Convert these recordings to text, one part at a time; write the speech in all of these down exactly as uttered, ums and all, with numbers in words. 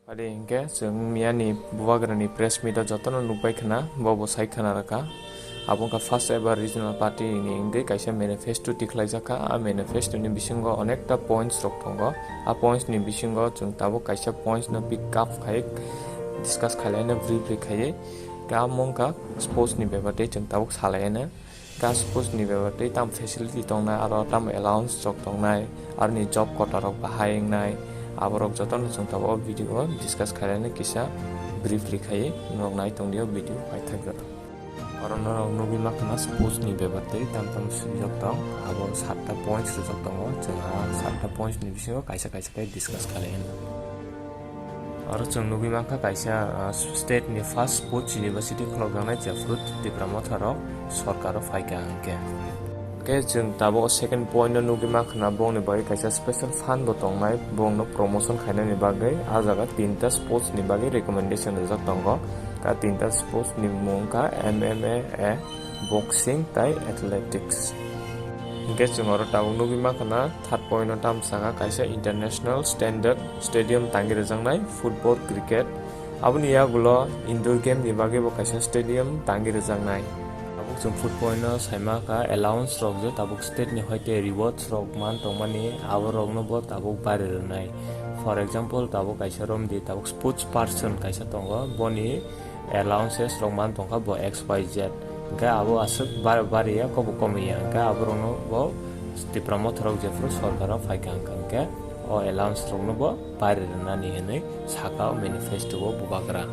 Adi hinkhe chwng miyani bubagrani press meet o jotono nukbai khna, bo bo sai khna rwkha. Abo wngkha first ever regional party ni wngwi kaisa manifesto tikhlaijak kha. A manifesto ni bisingo onekta points rok tongo. A points ni bisingo chwng tabuk kaisa points no pick up khai discuss khailai no briefly khaiwi. Khe amo wngkha sports ni bebak tei chwng tabuk salai no. Khe sports ni bebak tei tam facility tongnai, aro tam allowance rok tongnai, aroni job quota rok bahai wngnai, aborok jotono chwng tabuk o video o discuss khailai no kisa briefly khaiwi norok nai tongdi o video paithak joto. Oro norok nugwi mankha na sports ni bebak tei tam tam swijak tong, abo satta points rijak tongo, chwng a satta points ni bisingo kaisa kaisa khe discuss khailai no. Oro chwng nugwi mankha kaisa, ah, state ni first sports university khulokjaknai jephru Tipra Motha rok sorkar o phaikha hinkhe. Khe chwng tabuk second point no nugwi mankha na bongni bagwi kaisa special fund bo tongnai, bongno promotion khainani bagwi. A jaga tinta sports ni bagwi recommendation rijak tongo. Ka tinta sports ni mung wngkha M M A, boxing tai athletics. Hinkhe chwng oro tabuk nugwi mankha na third point o tamo sakha kaisa international standard stadium tangwi rwjaknai football, cricket. Aboni yagulo indoor game ni bagwi bo kaisa stadium tangwi rwjaknai. Tabuk chwng food point o sai mankha allowance rok je tabuk state ni hoite rewards rok man tongmani, abo rokno bo tabuk bari rwnai. For example, tabuk kaisa romdi, tabuk sports person kaisa tongo, boni allowances rok man tongkha bo X Y Z. Hinkhe abo aswk bar-, bariya, kobo komiya. Hinkhe aborokno bo Tipra Motha rok jephru sorkar o phaikha hinkhe o allowance rokno bo bari rwnani hinwi saka o manifesto o bubagra.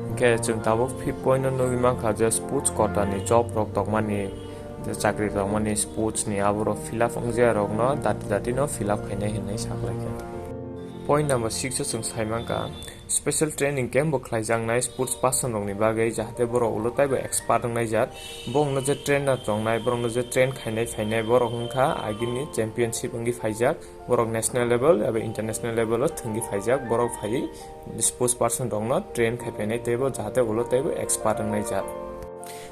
Hinkhe chwng tabuk fifth point no nugwi mankha je sports quota ni job rok tongmani, je chakri tongmani sports ni aborok fill up wngjaya rokno dati dati no fill up khainai hinwi saklaikha. Point number six o chwng sai mankha, special training camp bo khlaijaknai sports person rokni bagwi, jahate borok ulo taibo expert wngnai jat. Borokno je trainer tongnai, borokno je train khainai phainai, borok wngkha agini championship wngwi phaijak, borok national level eba international level o thwngwi phaijak, borok phaiwi sports person rokno train khai phainai teibo, jahate ulo teibo expert wngnai jat.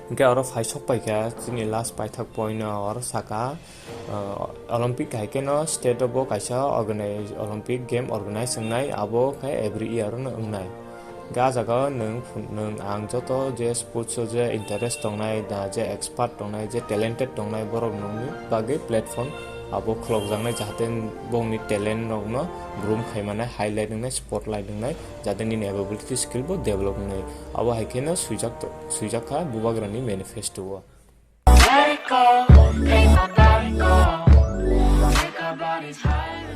Hinkhe oro phai sok paikha chini last paithak point no, oro saka, uh, Olympic hai kheno state o bo kaisa organize, Olympic game organize wngnai, abo khe every year no wngnai. Hinkhe ah jaga o nwng, nwng ang joto je sports o je interest tongnai, da je expert tongnai, je talented tongnai, borok nungni bagwi platform abo khulokjaknai, jahate bongni talent rokno groom khai manai, highlight wngnai, spotlight wngnai, jahate nini ability skill bo develop wngnai. Abo hai kheno swijak to-, swijak kha bubagrani manifesto o. Let it go, let my body go. Make our bodies high.